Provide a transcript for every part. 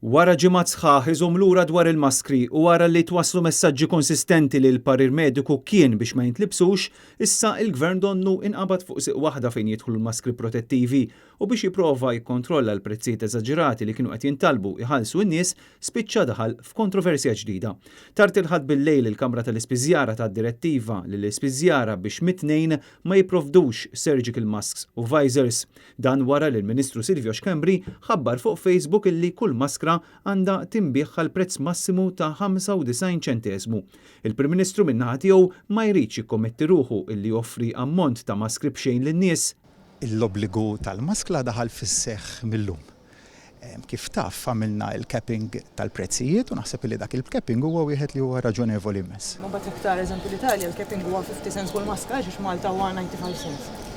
Wara ġimgħat sħaħ iżomm lura dwar il-maskri u wara li twasslu messaġġi konsistenti li l-parir mediku kien biex ma jintlibsux, issa il-Gvern donnu inqabad fuq siq waħda fejn jidħlu l-maskri protettivi u biex jipprova jikkontrolla l-prezzijiet eżaġerati li kienu qed jintalbu jħallsu n-nies, spiċċa daħal f'kontroversja ġdida. Tard il-Ħadd bil-lejl il-Kamra tal-Ispiżjara tat direttiva lill-ispiżjara biex mit-Tnejn ma jipprovdux surgical masks u visors. Dan wara li l-Ministru Silvio Schembri ħabbar fuq Facebook illi kull maskra għandha tinbiegħ għal prezz massimu ta' 95 ċenteżmu. Il-Prim Ministru min-naħa tiegħu ma jridx jikkommetti ruħu illi joffri ammont ta' maskri b'xejn lin-nies. L-obbligu tal-maskla daħal fis-seħħ mil-lum. Kif taf, għamilna il-capping tal-prezzijiet u naħseb li dak il-capping huwa wieħed li huwa raġonevoli immens. Mbagħad iktar, eżempju, l-Italja l-capping huwa 50 cents kull maskra, għax Malta huwa 95 cents.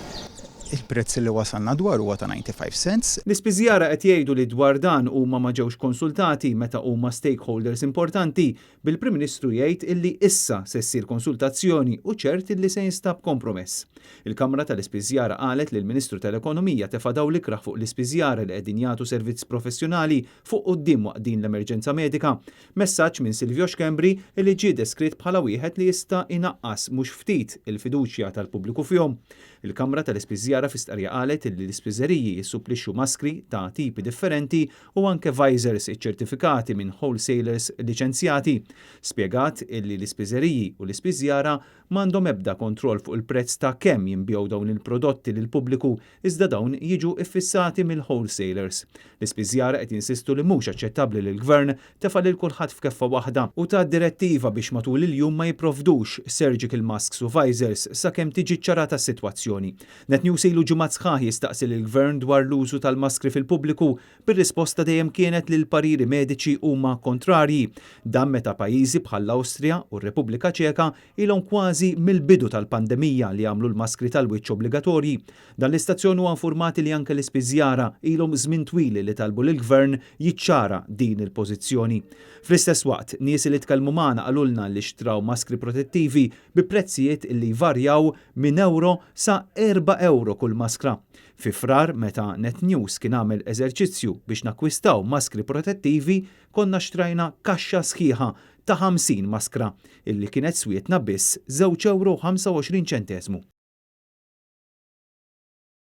Il-prezz li wasalna dwar huwa ta' 95 cents. L-ispiżjara qed jgħidu li dwar dan huma ma ġewx konsultati meta huma stakeholders importanti, bil-Prim Ministru jgħid illi issa se ssir konsultazzjoni u ċert illi se jinstab kompromess. Il-Kamra tal-Ispiżjara qalet li l-Ministru tal-Ekonomija tefa' dawl ikrah fuq l-ispiżjara li qegħdin jagħtu servizz professjonali fuq quddiem waqt din l-emerġenza medika. Messaġġ minn Silvio Schembri li ġie deskritt bħala wieħed li jista' inaqqas mhux ftit il-fiduċja tal-pubbliku fihom. Il-Kamra tal-Ispiżjara fi stqarrija qalet li l-ispiżeriji jissupplixxu maskri ta' tipi differenti u anke visors iċċertifikati minn wholesalers liċenzjati. Spjegat illi l-ispiżeriji u l-ispiżjara m'għandhom ebda kontroll fuq il-prezz ta' kemm jinbiegħu dawn il-prodotti lill-pubbliku, iżda dawn jiġu iffissati mill-wholesalers. L-ispiżjara qed jinsistu li mhux aċċettabbli li l-Gvern tefa' lil kulħadd f'keffa waħda u ta direttiva biex matul il-jum ma jipprovdux surgical masks u visors sakemm tiġi ċarata s-sitwazzjoni. Net News ilu ġimgħat sħaħ jistaqsi lill-Gvern dwar l-użu tal-maskri fil-pubbliku, bir-risposta dejjem kienet li l-pariri mediċi huma kontrarji. Dan meta pajjiżi bħall-Awstrija u r-Repubblika Ċeka ilhom kważi mill-bidu tal-pandemija li għamlu l-maskri tal-wiċċ obbligatorji. Dan l-istazzjon huwa informati li anke l-ispiżjara ilhom żmien twil li talbu lill-Gvern jiċċara din il-pożizzjoni. Fl-istess waqt, nies li tkellmu magħna qalulna li xtraw maskri protettivi bi prezzijiet li jvarjaw minn euro sa 4 euro kull maskra. Fi Frar, meta Net News kien għamel eżerċizzju biex nakkwistaw maskri protettivi, konna xtrajna kaxxa sħiħa ta' 50 maskra illi kienet swietna biss 2 euro 25 ċentesmu.